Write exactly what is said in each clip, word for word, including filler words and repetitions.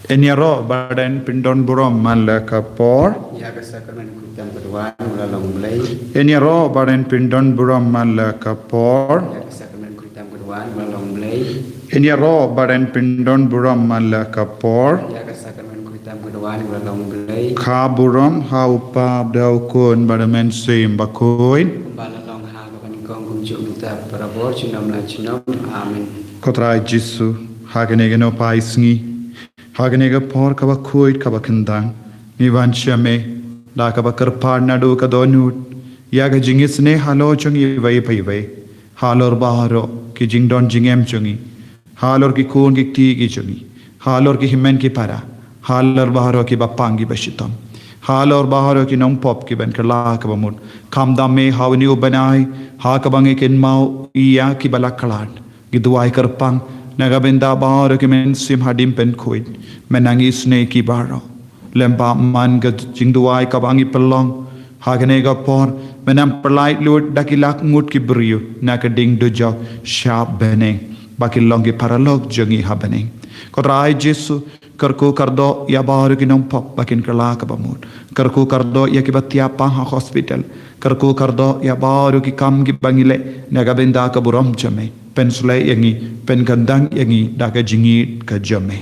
Yn ïaroh ba yn pyndon burom man la ka por. Ïa ka sakramen khritam ka duwan, u la long Blei. Yn ïaroh ba yn pyndon burom man la ka por. Ïa ka sakramen khritam ka duwan, u la long Blei. Yn ïaroh ba yn pyndon burom man la ka por. Ïa ka sakramen khritam ka duwan, u la long Blei. Kha burom ha u Kpa bad ha u Khun bad ha u Mynsiem Bakhuid. Kumba la long ha kaba nyngkong, kumjuh mynta, barabor, junom la junom. Amen. Ko Trai Jisu, ha kane ka nohpai sngi, ha kane ka por kaba khuid kaba kyndang, ngi wan sha me da kaba kyrpad naduh ka dohnud ïa ka jingisynei halor jong iwei pa iwei, halor baroh ki jingdon jingem jong ngi, halor ki khun ki kti ki jong ngi, halor ki hynmen ki para, halor baroh kiba pang kiba shitom, halor baroh ki nongpop kiban kylla kaba mut. Kham da me ha une u bnai, ha kaba ngi kynmaw ïa kiba la khlad, ngi duwai kyrpang na ka bynta baroh ki mynsiem hadien pynkhuid. Men nang isynei ki baroh. Lem bad man ka jingduwai kaba ngi pynlong ha kane ka por, men nang pyllait lut da ki lak ngut ki briew na ka ding dujok sha bneng, ba kin long ki paralok jong ngi ha bneng. Ko Trai Jisu, kyrkhu kyrdoh ïa baroh ki nongpop ba kin kylla kaba mut. Kyrkhu kyrdoh ïa kiba thiah pang ha hospital. Kyrkhu kyrdoh ïa baroh ki kam kiba ngi leh na ka bynta ka burom jong me. Pynshlei ïa ngi, pynkyndang ïa ngi da ka jingïeit ka jong me.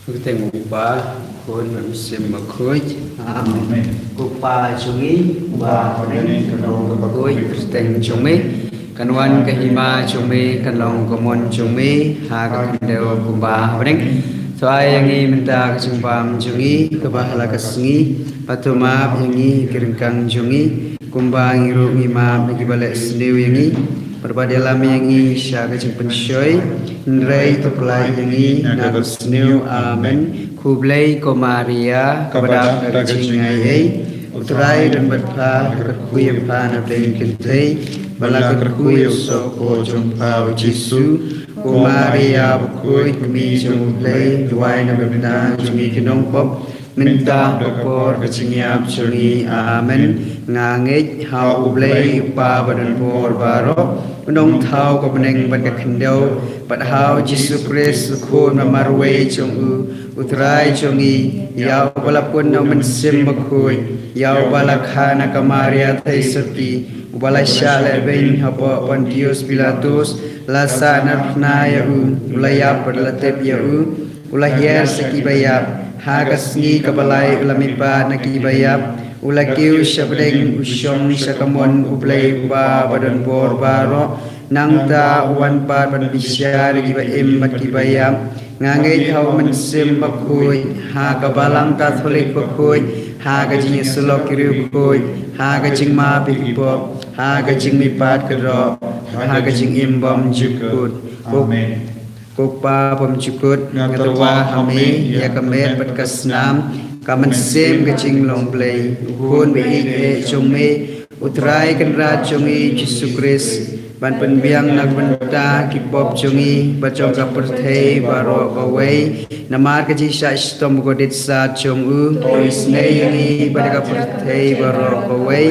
Kyrteng u Kpa, Khun, Mynsiem Bakhuid. Amen. Ko Kpa jong ngi uba ha bneng, ka long kaba khuid ka kyrteng jong me. Kan wan ka hima jong me, kan long ka mon jong me ha ka khyndew kumba ha bneng. To ai ïa ngi mynta ka jingbam jong ngi kaba ha la ka sngi, bad to map ïa ngi ki ryngkang jong ngi, kumba ngi ruh ngi map ïa kiba leh sniew ïa ngi. Bad ym pat ïalam ïa ngi sha ka jingpynshoi, hynrei to pyllait ïa ngi na ka sniew. Amen. Khublei ko Maria, kaba dap da ka jingaiei, u Trai u don bad pha, pha kyrkhu ïa pha na pdeng ki kynthei, bad la kyrkhu ïa u soh jong pha u Jisu. Ko Maria bakhuid, ka Kmie jong u Blei, duwai na ka bynta jong ngi ki nongpop, mynta bad ha ka por ka jingïap jong ngi. Amen. Nga ngeit ha u Blei u Kpa badonbor baroh, u nongthaw ka bneng bad ka khyndew, bad ha u Jisu Khrist u Khun marwei jong u, u Trai jong ngi, ïa uba la pun na u Mynsiem Bakhuid, ïa uba la kha na ka Maria theisotti, uba la shah lehbeiñ hapoh Pontius Pilatus, la sahnarphna ïa u, u la ïap bad la tep ïa u, u la hiar sha kiba ïap, ha ka sngi kaba lai u la mihpat na kiba ïap, u la kiew sha bneng, u shong sha ka mon u Blei u Kpa badonbor baroh. Nangta u wan pat ban bishar ïa kiba im bad kiba ïap. Nga ngeit ha u Mynsiem Bakhuid, ha ka Balang Katholik bakhuid, ha ka jingïasyllok ki riewkhuid, ha ka jingmap ïa ki pop, ha ka jingmihpat kyrdoh, ha ka jingim bymjukut. Amen. Ko Kpa bymjukut, nga tyrwa ha me ïa ka met bad ka snam, ka mynsiem, ka jinglong Blei, u Khun ba ïeit eh jong me, u Trai Kynrad jong ngi Jisu Khrist, ban pynbiang na ka bynta ki pop jong ngi bad jong ka pyrthei baroh kawei. Namar ka jingshah shitom bakordit sat jong u, to isynei ïa ngi bad ïa ka pyrthei baroh kawei.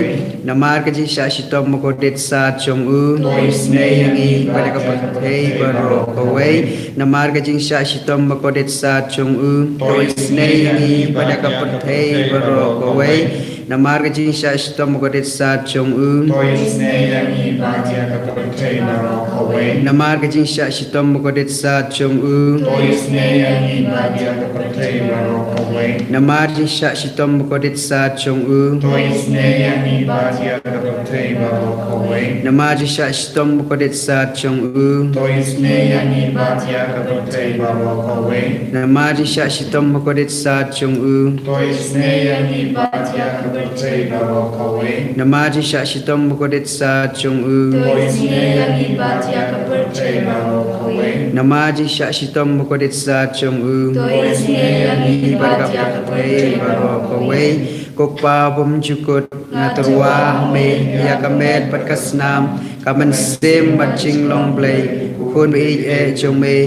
Namar ka jingshah shitom bakordit sat jong u, to isynei ïa ngi bad ïa ka pyrthei baroh kawei. Namar ka jingshah shitom bakordit sat jong u, to isynei ïa ngi bad ïa ka pyrthei baroh kawei. Namar ka jingshah shitom bakordit sat jong u, to isynei ïa ngi bad ïa ka pyrthei baroh kawei. Namar ka jingshah shitom bakordit sat jong u, to isynei ïa ngi bad ïa ka pyrthei baroh kawei. Namar jingshah shitom bakordit sat jong u, to isynei ïa ngi bad ïa ka pyrthei baroh kawei. Namar jingshah shitom bakordit sat jong u, to isynei ïa ngi bad ïa ka pyrthei baroh kawei. Namar jingshah shitom bakordit sat jong u, to isynei ïa ngi bad ïa ka pyrthei baroh kawei. Namar jingshah shitom bakordit sat jong u, to isynei ïa ngi bad ïa ka pyrthei baroh kawei. Namar jingshah shitom bakordit sat jong u, to isynei ïa ngi bad ïa ka pyrthei baroh kawei. Ko Kpa bymjukut, nga tyrwa ha me ïa ka met bad ka snam, ka mynsiem bad jinglong Blei, u Khun ba ïeit eh jong me,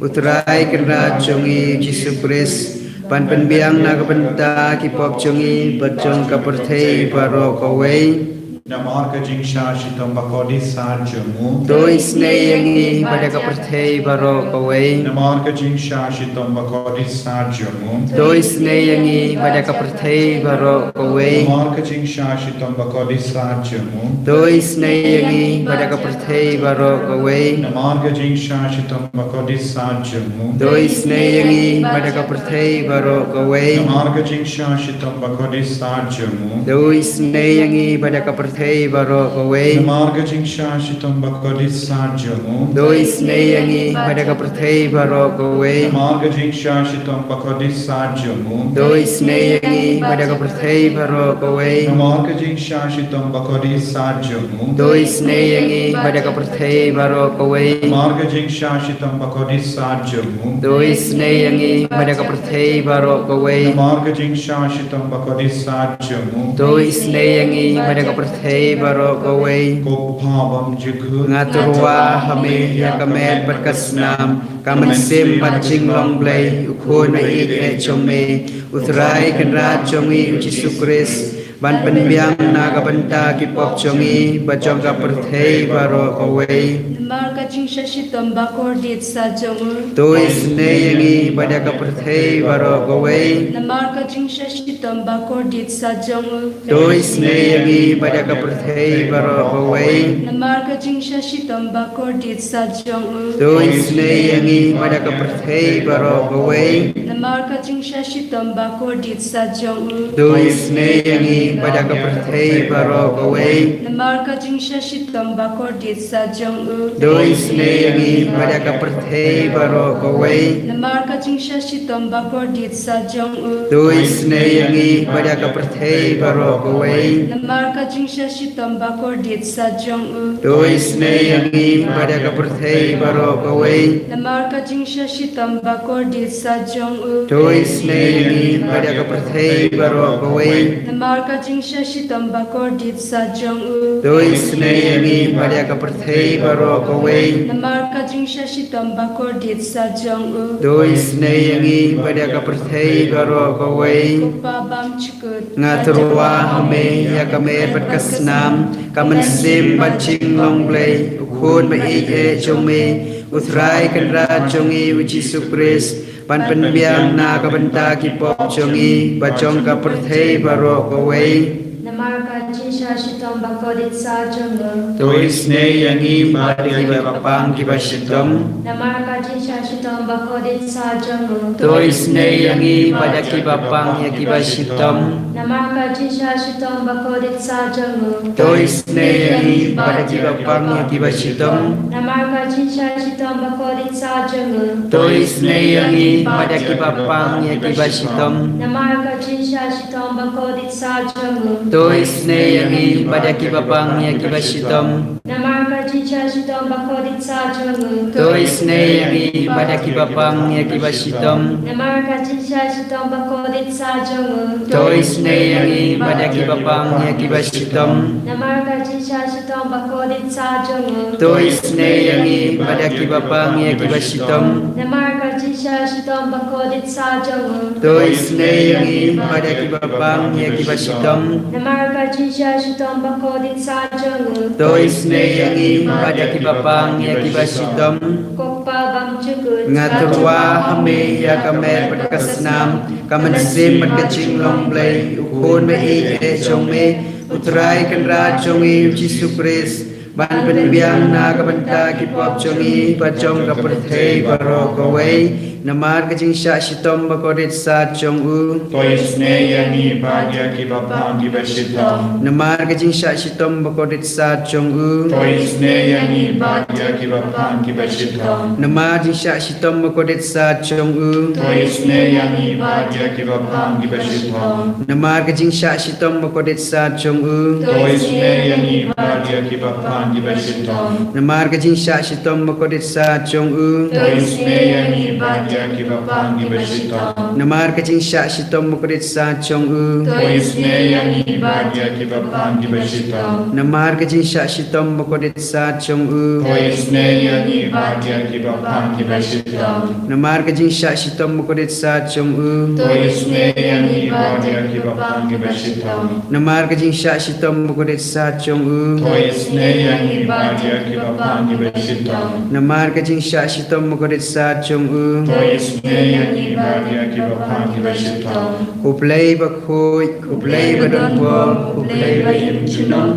u Trai Kynrad jong ngi Jisu Khrist, ban pynbiang na ka bynta ki pop jong ngi bad jong ka pyrthei baroh kawei. Namar ka jingshah shitom bakordit sat jong u. To isynei ïa ngi bad ïa ka pyrthei baroh kawei. Namar ka jingshah shitom bakordit sat jong u. To isynei ïa ngi bad ïa ka pyrthei baroh kawei. Namar ka jingshah shitom bakordit sat jong u. To isynei ïa ngi bad ïa ka pyrthei baroh kawei. Namar ka jingshah shitom bakordit sat jong u. To isynei ïa ngi bad ïa ka pyrthei baroh kawei. Namar ka jingshah shitom bakordit sat jong u. To isynei ïa ngi bad ïa ka pyrthei baroh kawei. Namar ka jingshah shitom bakordit sat jong u. To isynei ïa ngi bad ïa ka pyrthei baroh kawei. Namar ka jingshah shitom bakordit sat jong u. To isynei ïa ngi bad ïa ka pyrthei baroh kawei. Namar ka jingshah shitom bakordit sat jong u. To isynei ïa ngi bad ïa ka pyrthei baroh kawei. Namar ka jingshah shitom bakordit sat jong u. To isynei ïa ngi bad ïa ka pyrthei baroh kawei. Namar ka jingshah shitom bakordit sat jong u. To isynei ïa ngi bad ïa ka pyrthei baroh kawei. Ko Pa bymjukut. Nga tyrwa ha me ïa ka met bad ka snam, ka mynsiem bad jinglong Blei, u Khun ba ïeit eh jong me, u Trai Kynrad jong ngi u Jisu Khrist, ban pynbiang na ka bynta ki pop jong ngi bad jong ka pyrthei baroh kawei. Namar ka jingshah shitom bakordit sat jong u. To isynei ïa ngi bad ïa ka pyrthei baroh kawei. Namar ka jingshah shitom bakordit sat jong u. To isynei ïa ngi bad ïa ka pyrthei baroh kawei. Namar ka jingshah shitom bakordit sat jong u. To isynei ïa ngi bad ïa ka pyrthei baroh kawei. Namar ka jingshah shitom bakordit sat jong u. To isynei ïa ngi bad ïa ka pyrthei baroh kawei. Namar ka jingshah shitom bakordit sat jong u. To isynei ïa ngi bad ïa ka pyrthei baroh kawei. Namar ka jingshah shitom bakordit sat jong u. To isynei ïa ngi bad ïa ka pyrthei baroh kawei. Namar ka jingshah shitom bakordit sat jong u. To isynei ïa ngi bad ïa ka pyrthei baroh kawei. Namar ka jingshah shitom bakordit sat jong u. To isynei ïa ngi bad ïa ka pyrthei baroh kawei. Namar ka jingshah shitom bakordit sat jong u. To isynei ïa ngi bad ïa ka pyrthei baroh kawei. Namar ka jingshah shitom bakordit sat jong u. To isynei ïa ngi bad ïa ka pyrthei baroh kawei. Ko Pa bymjukut. Nga tyrwa ha me ïa ka met bad ka snam, ka mynsiem bad jinglong Blei, u Khun ba ïeit eh jong me, u Trai Kynrad jong ngi u Jisu Khrist, ban pynbiang na ka bynta ki pop jong ngi bad jong ka pyrthei baroh kawei. Namar ka jingshah shitom bakordit sat jong u. To isynei ïa ngi bad ïa kiba pang kiba shitom. Namar ka jingshah shitom bakordit sat jong u. To isynei ïa ngi bad ïa kiba pang ïa kiba shitom. Namar ka jingshah shitom bakordit sat jong u. To isynei ïa ngi bad ïa kiba pang ïa kiba shitom. Namar ka jingshah shitom bakordit sat jong u. To isynei ïa ngi bad ïa kiba pang ïa kiba shitom. Namar ka jingshah shitom bakordit sat jong u. To isynei ïa ngi bad ïa kiba pang ïa kiba shitom. Namar ka jingshah shitom bakordit sat jong u. To isynei ïa ngi bad ïa kiba pang ïa kiba shitom. Namar ka jingshah shitom bakordit sat jong u. To isynei ïa ngi bad ïa kiba pang ïa kiba shitom. Namar ka jingshah shitom bakordit sat jong u. To isynei ïa ngi bad ïa kiba pang ïa kiba shitom. Namar ka jingshah shitom bakordit sat jong u. To isynei ïa ngi bad ïa kiba pang ïa kiba shitom. Namar ka jingshah shitom bakordit sat jong u. To isynei ïa ngi bad ïa kiba pang ïa kiba shitom. Ko Pa bymjukut. Nga tyrwa ha me ïa ka met bad ka snam, ka mynsiem bad ka jinglong Blei, u Khun ba ïeit eh jong me, u Trai Kynrad jong ngi u Jisu Khrist, ban pynbiang na ka bynta ki pop jong ngi bad jong ka pyrthei baroh kawei. Namar ka jingshah shitom bakordit sat jong u. To isynei ïa ngi bad ïa kiba pang kiba shitom. Namar ka jingshah shitom bakordit sat jong u. To isynei ïa ngi bad ïa kiba pang kiba shitom. Namar jingshah shitom bakordit sat jong u. To isynei ïa ngi bad ïa kiba pang kiba shitom. Namar ka jingshah shitom bakordit sat jong u. To isynei ïa ngi bad ïa kiba pang kiba shitom. Namar ka jingshah shitom bakordit sat jong u. To isynei ïa ngi bad ïa kiba pang kiba shitom. Namar ka jingshah shitom bakordit sat jong u. To isynei ïa ngi bad ïa kiba pang kiba shitom. Namar ka jingshah shitom bakordit sat jong u. To isynei ïa ngi bad ïa kiba pang kiba shitom. Namar ka jingshah shitom bakordit sat jong u. To isynei ïa ngi bad ïa kiba pang kiba shitom. Namar ka jingshah shitom bakordit sat jong u. To isynei ïa ngi bad ïa kiba pang kiba shitom. Namar ka jingshah shitom bakordit sat jong u. To isynei ïa ngi bad ïa kiba pang kiba shitom. Ko Blei bakhuid, ko Blei badonbor, ko Blei baim junom.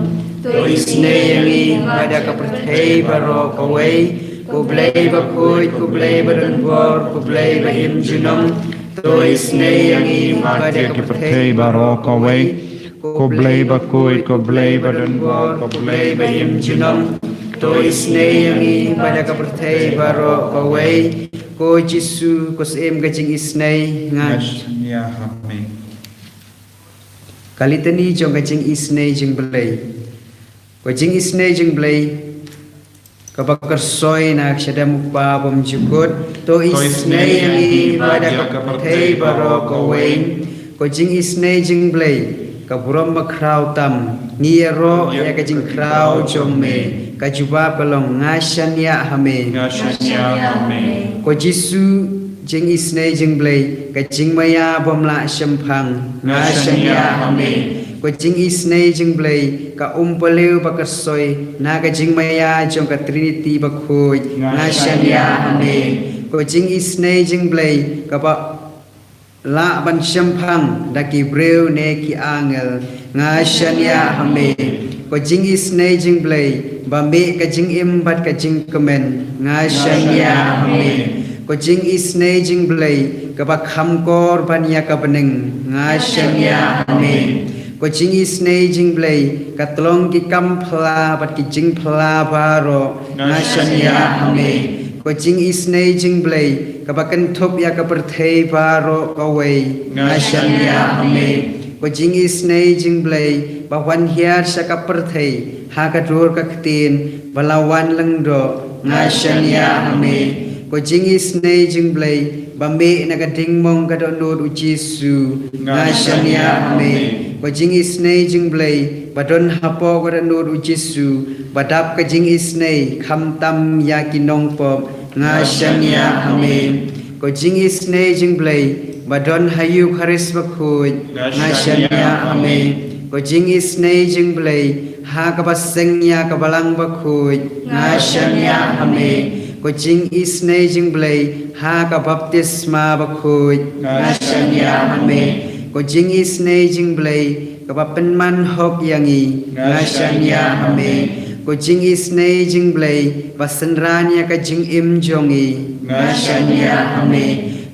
To isynei ïa ngi bad ïa ka pyrthei baroh kawei. Ko Blei bakhuid, ko Blei badonbor, ko Blei baim junom. To isynei ïa ngi bad ïa ka pyrthei baroh kawei. Ko Blei bakhuid, ko Blei badonbor, ko Blei baim junom. To isynei ïa ngi bad ïa ka pyrthei baroh kawei. Ko Jisu, ko Syiem ka jingisynei, nga shaniah ha me. Ka Litani jong ka jingisynei jingblei. Ko jingisynei jingblei, kaba kyrsoi na ka shadem u Kpa bymjukut. To isynei ïa ngi bad ïa ka pyrthei baroh kawei. Ko jingisynei jingblei, ka burom bakhraw tam, ngi ïaroh ïa ka jingkhraw jong me. Ka jubab ka long, nga shaniah ha me. Nga shaniah ha me. Ko Jisu, jingisynei jingblei, ka jingmaïa bym lah shemphang, nga shaniah ha me. Ko jingisynei jingblei, ka umpalew bakyrsoi na ka jingmaïa jong ka Trinity bakhuid, nga shaniah ha me. Ko jingisynei jingblei, kaba lah ban shemphang da ki briew ne ki angel, nga shaniah ha me. Ko jingisynei jingblei, ba mih ka jingim bad ka jingkmen, nga shaniah ha me. Ko jingisynei jingblei, kaba kham kor ban ïa ka bneng, nga shaniah ha me. Ko jingisynei jingblei, ka tlong ki kam phylla bad ki jingphylla baroh, nga shaniah ha me. Ko jingisynei jingblei, kaba kynthup ïa ka pyrthei baroh kawei, nga shaniah ha me. Ko jingisynei jingblei, ba wan hiar sha ka pyrthei ha ka dur ka ktien, ba la wan lyngdoh, nga shaniah ha me. Ko jingisynei jingblei, ba mih na ka dingmong ka dohnud u Jisu, nga shaniah ha me. Ko jingisynei jingblei, ba don hapoh ka dohnud u Jisu, ba dap ka jingisynei khamtam ïa ki nongpop, nga shaniah ha me. Ko jingisynei jingblei, ba don ha Eukharist bakhuid, nga shaniah ha me. Ko jingisynei jingblei, ha kaba seng ïa ka balang bakhuid, nga shaniah ha me. Ko jingisynei jingblei, ha ka baptisma bakhuid, nga shaniah ha me. Ko jingisynei jingblei, kaba pynman hok ïa ngi, nga shaniah ha me. Ko jingisynei jingblei, ba synran ïa ka jingim jong ngi, nga shaniah ha me.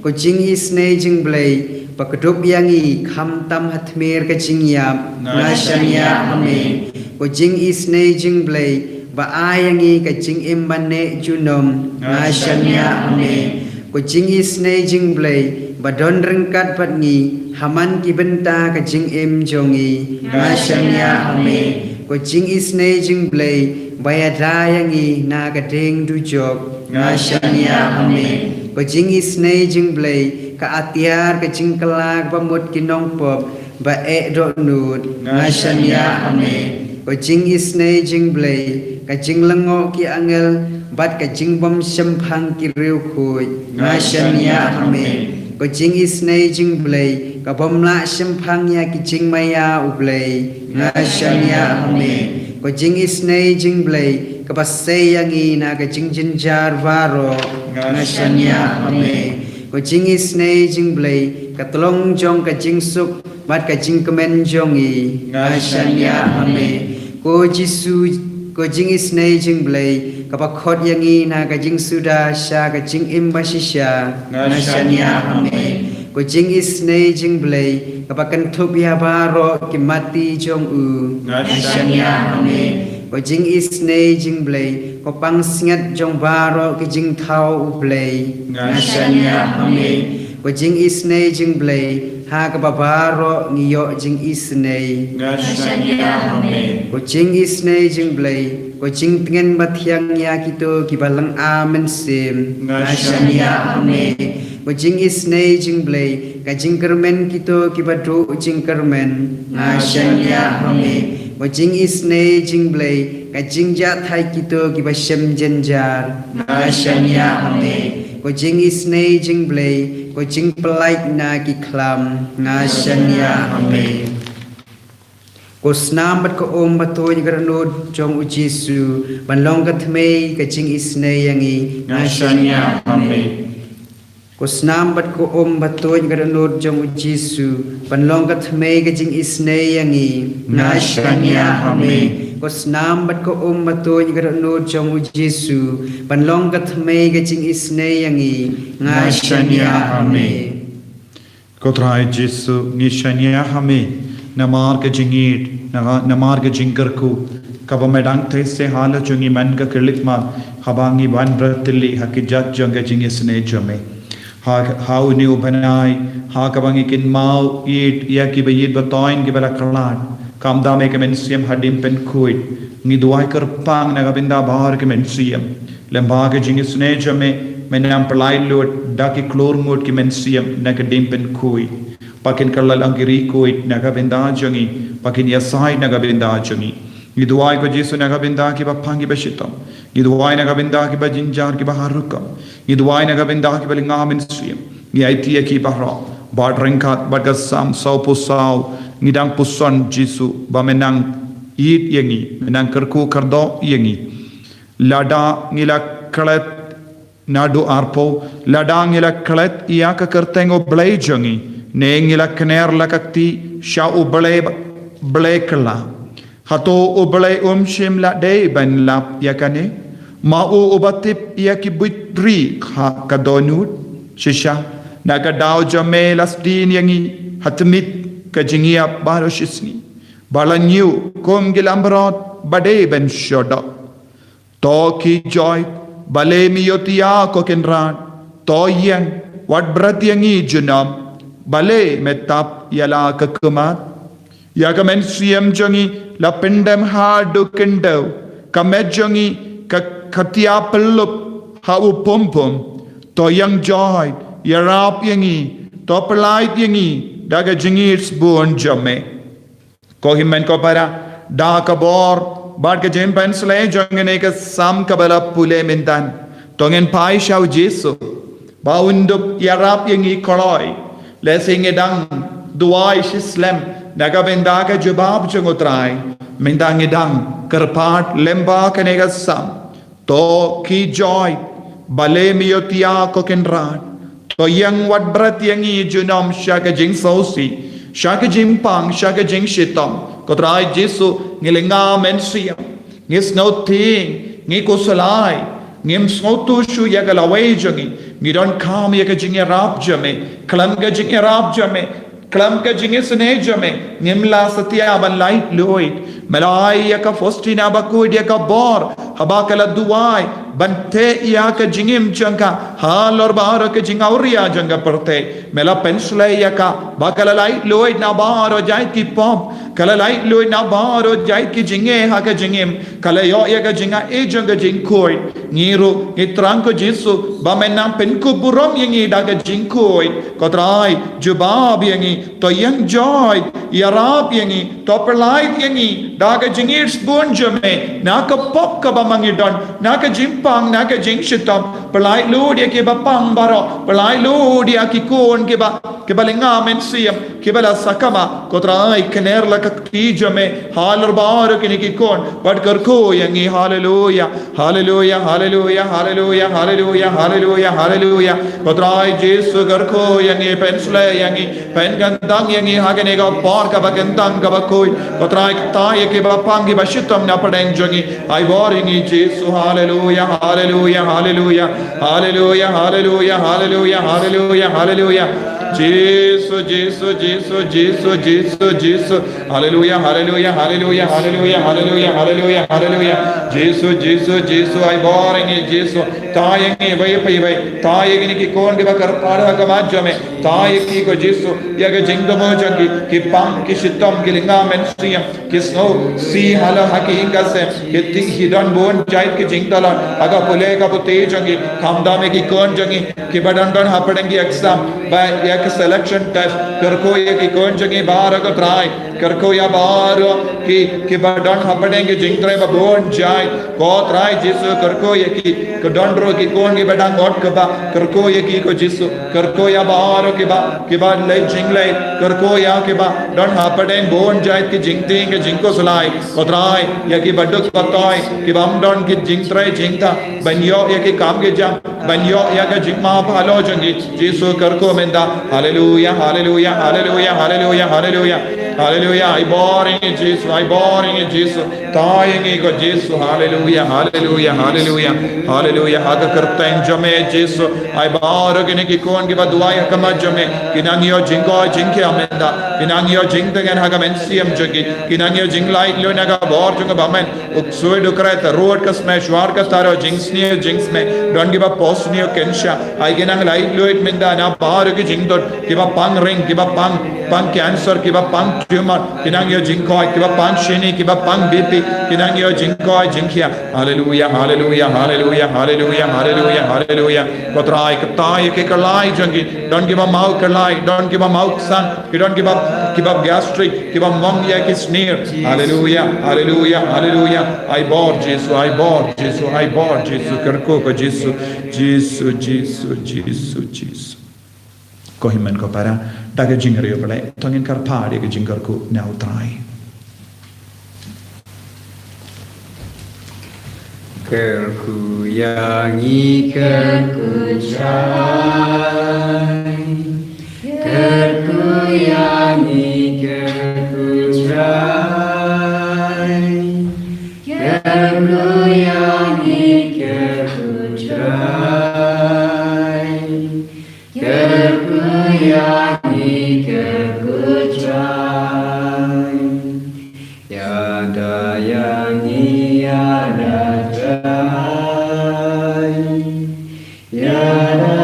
Ko jingisynei jingblei, ba kdup ïa ngi khamtam ha tmier ka jingïap, nga shaniah ha me. Ko jingisynei jingblei, ba ai ïa ngi ka jingim ba neh junom, nga shaniah ha me. Ko jingisynei jingblei, ba don ryngkat bad ngi ha man ki bynta ka jingim jong ngi, nga shaniah ha me. Ko jingisynei jingblei, ba ïada ïa ngi na ka ding dujok, nga shaniah ha me. Ko jingisynei jingblei, ka atiar ka jingkylla kaba mut ki nongpop, ba eh dohnud, nga shaniah ha me. Ko jingisynei jingblei, ka jinglyngngoh ki angel, bad ka jingbym shemphang ki riewkhuid, nga shaniah ha me. Ko jingisynei jingblei, ka bym lah shemphang ïa ki jingmaïa u Blei, nga shaniah ha me. Ko jingisynei jingblei, kaba sei ïa ngi na ka jingjynjar baroh, nga shaniah ha me. Ko jingisynei jingblei, ka tlong jong ka jingsuk bad ka jingkmen jong ngi, nga shaniah ha me. Ko Jisu, ko jingisynei jingblei, kaba khot ïa ngi na ka jingsuda sha ka jingim bashisha, nga shaniah ha me. Ko jingisynei jingblei, kaba kynthup ïa baroh ki matti jong u, nga shaniah ha me. Ko jingisynei jingblei, ko pansngiat jong baroh ki jingthaw u Blei, nga shaniah ha me. Ko jingisynei jingblei, Ha kaba baroh ngi ïoh jingisynei. Nga shaniah ha me. Ko jingisynei jong U Blei, ko jingtngen bathiang ïa kito kiba lynga mynsiem. Nga shaniah ha me. Ko jingisynei jong U Blei, ka jingkyrmen kito kiba duh jingkyrmen. Nga shaniah ha me. Ko jingisynei jong U Blei, ka jingjahthait kito kiba shem jynjar. Nga shaniah ha me. Ko jingisynei jong U Blei, ko jingpyllait na ki khlam. Nga shaniah ha me. Ko snam bad ko um ba tuid ka dohnud jong U Jisu, ban long ka thymmei ka jingisynei ïa ngi. Nga shaniah ha me. Ko snam bad ko um ba tuid ka dohnud jong U Jisu, ban long ka thymmei ka jingisynei ïa ngi. Nga shaniah ha me. Ko snam bad ko um ba tuid ka dohnud jong U Jisu, ban long ka thymmei ka jingisynei ïa ngi. Nga shaniah ha me. Ko Trai Jisu, ngi shaniah ha me namar ka jingïeit, na- namar ka jingkyrkhu kaba me dang teh seh ha la jong ngi man ka khyllipmat, haba ngi wan bret tylli ha ki jait jong ka jingisynei jong me. Ha, ha une u bnai, ha kaba ngi kynmaw ïeit ïa kiba ïeit ba toiñ kiba la khlad, kam da me ka mynsiem ha dieng pynkhuid, ngi duwai kyrpang na ka bynta baroh ki mynsiem. Lyngba ka jingisynei jong me, men nang pynlait lut da ki klur ngut ki mynsiem na ka dieng pynkhuid. Ba kin kylla lang ki riewkhuid na ka bynta jong ngi, ba kin ïasaid na ka bynta jong ngi. Ngi duwai ko Jisu na ka bynta kiba pang kiba shitom. Ngi duwai na ka bynta kiba jynjar kiba har rukom. Ngi duwai na ka bynta kiba lynga mynsiem. Ngi aiti ïa ki baroh, bad ryngkat bad ka Salm sawphew saw, ngi dang puson Jisu ba men nang ïeit ïa ngi, men nang kyrkhu kyrdoh ïa ngi. Lada ngi la klet, naduh arphew, lada ngi la klet ïa ka kyrteng U Blei jong ngi, ne ngi la kner la ka kti sha u blei, blei kylla, hato U Blei um shym la dei ban lap ïa kane? Ma u uba tip ïa ki buit ri ha ka dohnud. Shisha, na ka daw jong me la sdien ïa ngi ha tmier ka jingïap baroh shisngi, ba la ñiew kum ki langbrot ba dei ban shoh doh. To ki joit, balei me ïohthiah ko Kynrad? To ïeng, wat bret ïa ngi junom. Balei me tap ïa la ka khmat? Ïa ka mynsiem jong ngi la pyndem haduh khyndew, ka met jong ngi ka, ka thiah pyllup ha u pum pum. To ïeng joit, ïarap ïa ngi, to pynlait ïa ngi da ka jingïeit sbun jong me. Ko hynmen ko para, da ka bor bad ka jingpynshlei jong kane ka Salm kaba la pule mynta, to ngin phai sha u Jisu ba un dup ïarap ïa ngi kloi. Lehse ngi dang duwai shi slem na ka bynta ka jubab jong u Trai, mynta ngi dang kyrpad lyngba kane ka Salm. To ki joit, balei me ïohthiah ko Kynrad? To ïeng, wat bret ïa ngi junom sha ka jingsngewsih, sha ka jingpang, sha ka jingshitom. Ko Trai Jisu, ngi lynga mynsiem, ngi sngewthiang, ngi khuslai, ngim sngewthuh shuh ïa ka lawei jong ngi. Ngi donkam ïa ka jingïarap jong me. Khlem ka jingïarap jong me, khlem ka jingisynei jong me, ngim lah satia ban laitluid. Me la ai ïa ka Faustina Bakhuid ïa ka bor haba ka la duwai ban teh ïa ka jingim jong ka halor baroh ka jingawria jong ka pyrthei. Me la pynshlei ïa ka ba ka la laitluid na baroh jait ki pop, ka la laitluid na baroh jait ki jingeh ha ka jingim. Ka la ïoh ïa ka jingai jong ka jingkhuid. Ngi ruh ngi thrang ko Jisu ba men nang pynkup burom ïa ngi da ka jingkhuid. Ko Trai, jubab ïa ngi, to ïeng joit, ïarap ïa ngi, to pynlait ïa ngi da ka jingïeit sbun jong me, na ka pop kaba ma ngi don, na ka jingpang, na ka jingshitom. Pynlait lut ïa kiba pang baroh, pynlait lut ïa ki khun kiba, kiba lynga mynsiem, kiba la sakma. Ko Trai, kner la ka kti jong me halor baroh kine ki khun, bad kyrkhu ïa ngi. Haleluya, haleluya, haleluya, haleluya, haleluya, haleluya, haleluya. Ko Trai Jisu, kyrkhu ïa ngi, pynshlei ïa ngi, pynkyntang ïa ngi ha kane ka por kaba kyntang kaba khuid. Ko Trai, kta ïa kiba pang kiba shitom na pdeng jong ngi. Ai bor ïa ngi Jisu. Haleluya, haleluya, haleluya. Haleluya, haleluya, haleluya, haleluya, haleluya. Jisu, Jisu, Jisu, Jisu, Jisu, Jisu. Haleluya, haleluya, haleluya, haleluya, haleluya, haleluya, haleluya. Jisu, Jisu, Jisu, ai bor ïa ngi Jisu. Trai ïa ngi iwei pa iwei. Trai ïa kine ki khun kiba kyrpad ha khmat jong me. Trai ïa ki ko Jisu. Ïa ka jingthmu jong ki, ki pang, ki shitom, ki lynga mynsiem, ki sngew sih halor ha ki ïing ki sem, ki tih, ki don bun jait ki jingtlot ha ka pule ka puthi jong ki. Khamtam ïa ki khun jong ngi kiba dang don hapdeng ki exam, ba ïa ka selection test. Kyrkhu ïa ki khun jong ngi baroh ko Trai. Kyrkhu ïa baroh ki, kiba don hapdeng ki jingtrei ba bun jait. Ko Trai Jisu, kyrkhu ïa ki, ki don ruh ki khun kiba dang ot kaba. Kyrkhu ïa ki ko Jisu. Kyrkhu ïa baroh kiba, kiba leit jingleit. Kyrkhu ïa kiba don hapdeng bun jait ki jingtieng ki jingkhuslai. Ko Trai, ïa kiba duk ba toi, kiba ym don ki jingtrei jingtah ban ïoh ïa ki kam ki jam, ban ïoh ïa ka jingmap halor jong ki. Jisu, kyrkhu mynta. Haleluya, haleluya, haleluya, haleluya, haleluya. Haleluya, ai bor ïa ngi Jisu, ai bor ïa ngi Jisu. Trai ïa ngi ko Jisu. Haleluya, haleluya, haleluya, haleluya. Ha ka kyrteng jong me Jisu, ai baroh kine ki khun kiba duwai ha khmat jong me, ki nang ïoh jingkoit jingkhiah mynta, ki nang ïoh jingtngen ha ka mynsiem jong ki, ki nang ïoh jinglaitluid na ka bor jong ka bymman. U ksuid u kret, ruh ka smew, shuwa ka taro, jingsniew jingsmeh, don kiba post sniew kynshah. Ai ki nang laitluid mynta na baroh ki jingdon, kiba pang ring, kiba pang, pang cancer, kiba pang tumor, ki nang ïoh jingkoit, kiba pang shini, kiba pang B P, ki nang ïoh jingkoit jingkhiah. Haleluya, haleluya, haleluya, haleluya, haleluya, haleluya. Ko Trai, kata ïa ki kyllai jong ki, don kiba maw kyllai, don kiba maw ksan, ki don kiba, kiba gastric, kiba mong ïa ki snier. Haleluya, haleluya, haleluya. Ai bor Jisu, ai bor Jisu, ai bor Jisu, kyrkhu ko Jisu. Jisu, Jisu, Jisu, Jisu. Ko hynmen ko para, da ka jingriewblei to ngin kyrpad ïa ka jingkyrkhu na u Trai. Kyrkhu ïa ngi, kyrkhu Trai. Kyrkhu ïa ngi, kyrkhu Trai. Kyrkhu ïa ngi, kyrkhu Trai. Kyrkhu ïa ngi, kyrkhu Trai. Ïada ïa ngi, ïada Trai. Ïada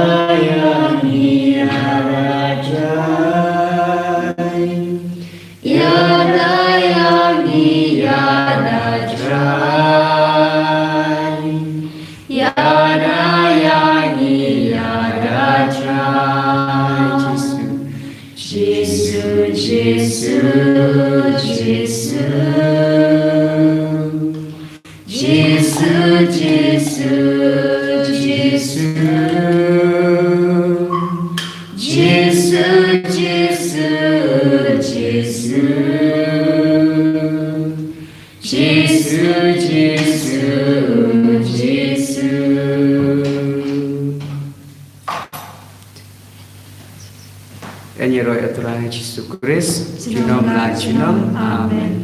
ïa ngi, ïada Trai. Ïada ïa ngi, ïada Trai. Ïada ïa ngi, ïada Trai. Jisu, Jisu, Jisu. Jisu, Jisu, Jisu. Jisu, Jisu, Jisu. Jisu, Jisu, Jisu. Kan ïaroh ïa u Trai Jisu Khrist junom la junom. Amen.